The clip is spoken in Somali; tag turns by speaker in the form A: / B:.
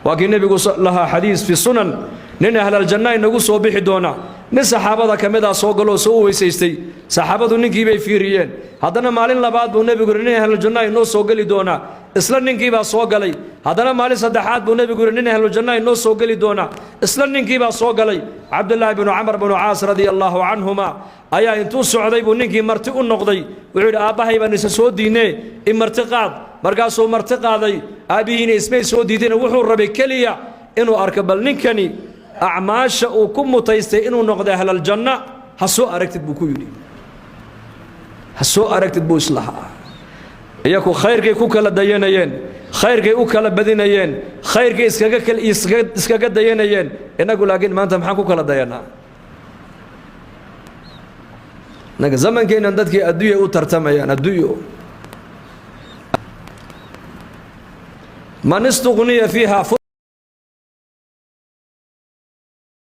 A: Waa kii Nebigu lahaa xadiis fi sunan, nin ahlaljanna inagu soo bixi doona. Nin saxaabada ka mid ah soo galoo soo u weysaystay. Saxaabadu ninkii bay fiiriyeen. Haddana maalin labaad buu Nebigu yidhi, nin ahlujanna inoo soo geli doonaa. Isla ninkiibaa soo galay. Haddana maalin saddexaad buu Nebigu yidhi, nin ahlujanna inoo soo geli doonaa. Isla ninkiibaa soo galay. Cabdulaahi binu Camar binu Caas, radia allaahu canhuma, ayaa intuu socday buu ninkii marti u noqday. Wuxuu yidhi, aabbahay baan isa soo diinee, i marti qaad. Markaasuu marti qaaday. Aabbihiina ismay soo diideen. Wuxuu rabay keliya inuu arko bal ninkani acmaasha uu ku mutaystay inuu noqday ahlaljanna. Ha soo aragtid, buu ku yidhi, ha soo aragtid buu islahaa. Iyaku khayrkay ku kala dayanayeen, khayrkay u kala badinayeen, khayrkay iskaga dayanayeen. Innagu laakiin maanta maxaan ku kala dayanaa? Innaga zamankeennan dadkii adduunya u tartamayaan, adduunyo. Man istuqniya fiiha.